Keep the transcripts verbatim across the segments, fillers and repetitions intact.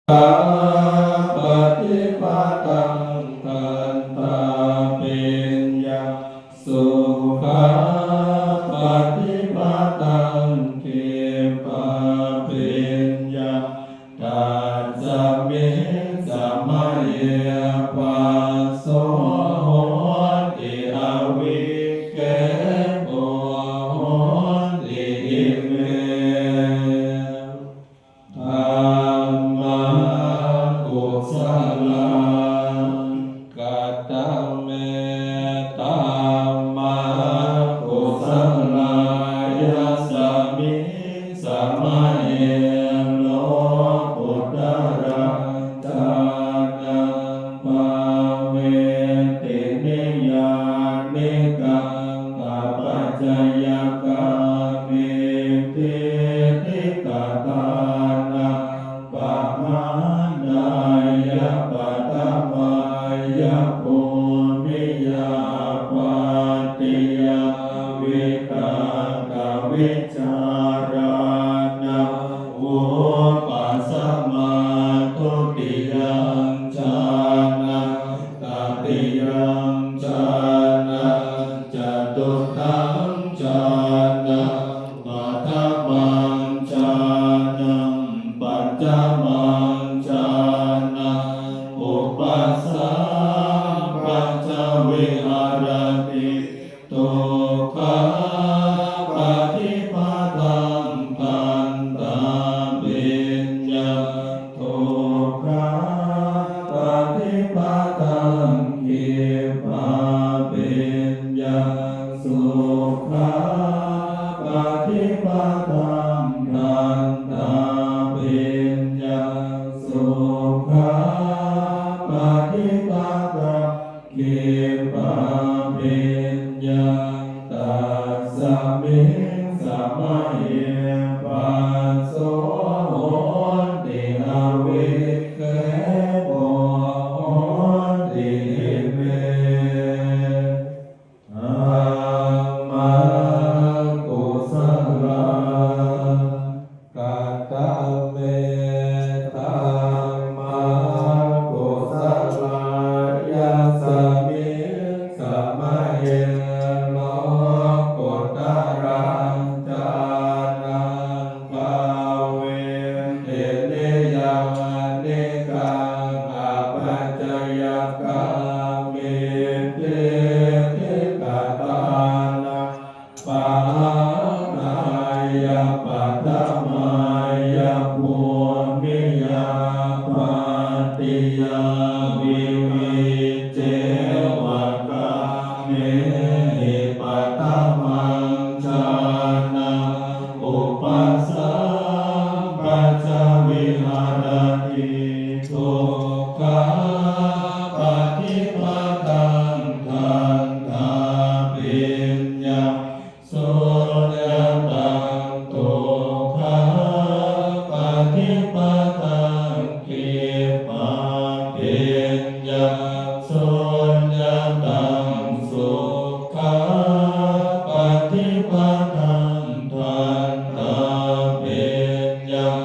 Dukkhappaṭipadaṃ dandhābhiññaṃ, sukhappaṭipadaṃ khippābhiññaṃ, tasmiṃ samaye phasso hoti avikkhepo hoti. Ime dhammā kusalā. Katame dhammā kusalā? Yasmiṃ samaye lokuttaraṃ jhānaṃ bhāveti niyyānikaṃ apacayagāmiṃ diṭṭhigatānaṃ pahānāya paṭhamāya bhūmiyā āpāttiyā vitakkavicārānaṃ vūpasamā dutiyaṃ jhānaṃ tatiyaṃ jhānaṃ catutthaṃ jhānaṃ paṭhamaṃ jhānaṃ pañcamaṃ jhānaṃ upasampajja viharati dukkhappaṭipadaṃ dandhābhiññaṃ, dukkhappaṭipadaṃ khippābhiññaṃ, sukhappaṭipadaṃ dandhābhiññaṃ, sukhappaṭipadaṃ khippābhiññaṃ, tasmiṃ samaye phasso hoti avikkhepo hoti. Ime dhammā kusalā. Katame dhammā kusalā? Yasmiṃ samaye lokuttaraṃ jhānaṃ bhāveti niyyānikaṃ apacayagāmiṃ diṭṭhigatānaṃ pahānāya paṭhamāya bhūmiyā āpāttiyā vivicceva gāmehi paṭhamaṃ jhānaṃ upasampajja viharati dukkhappaṭipadaṃ dandhābhiññaṃ, suññataṃ dukkhappaṭipadaṃ khippābhiññaṃ, suññataṃ sukhappaṭipadaṃ dandhābhiññaṃ,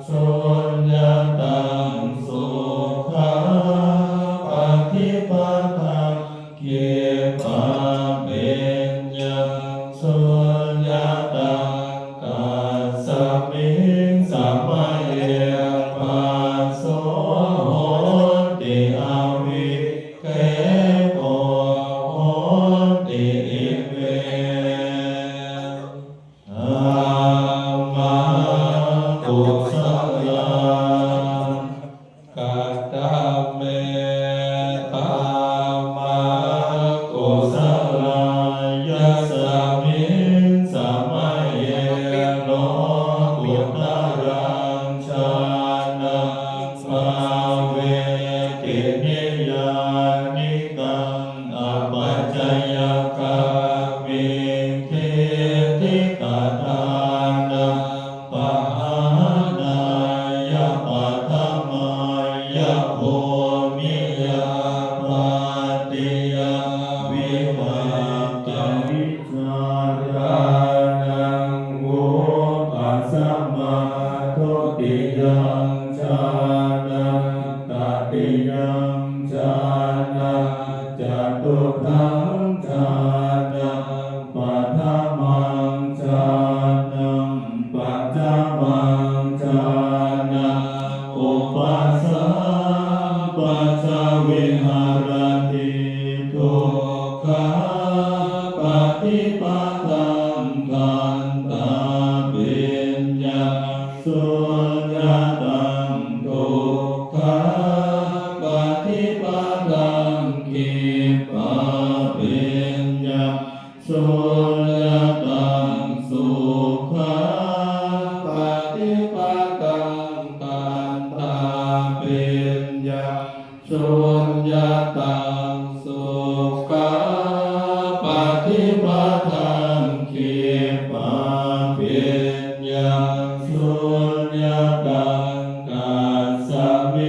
suññataṃ sukhappaṭipadaṃ khippābhiññaṃ, suññataṃ tasmiṃ samaye phasso hoti avikkhepo hoti. Ime dhammā kusalā. Katame dhammā kusalā? Yasmiṃ samaye lokuttaraṃ jhānaṃ bhāveti niyyānikaṃ apacayagāmiṃ diṭṭhigatānaṃ pahānāya paṭhamāya bhūmiyā āpāttiyā vitakkavicārānaṃ vūpasamā dutiyaṃ jhānaṃ upasampajja viharati dukkhapaṭipadaṃ khandhappeññaṃ suññataṃ, dukkhapaṭipadaṃ khippābheññaṃ suññataṃ, sukhapaṭipadaṃ khandhappeññaṃ suññataṃ, sukhapaṭipadaṃ khippābheññaṃ suññataṃ. Tasmiṃ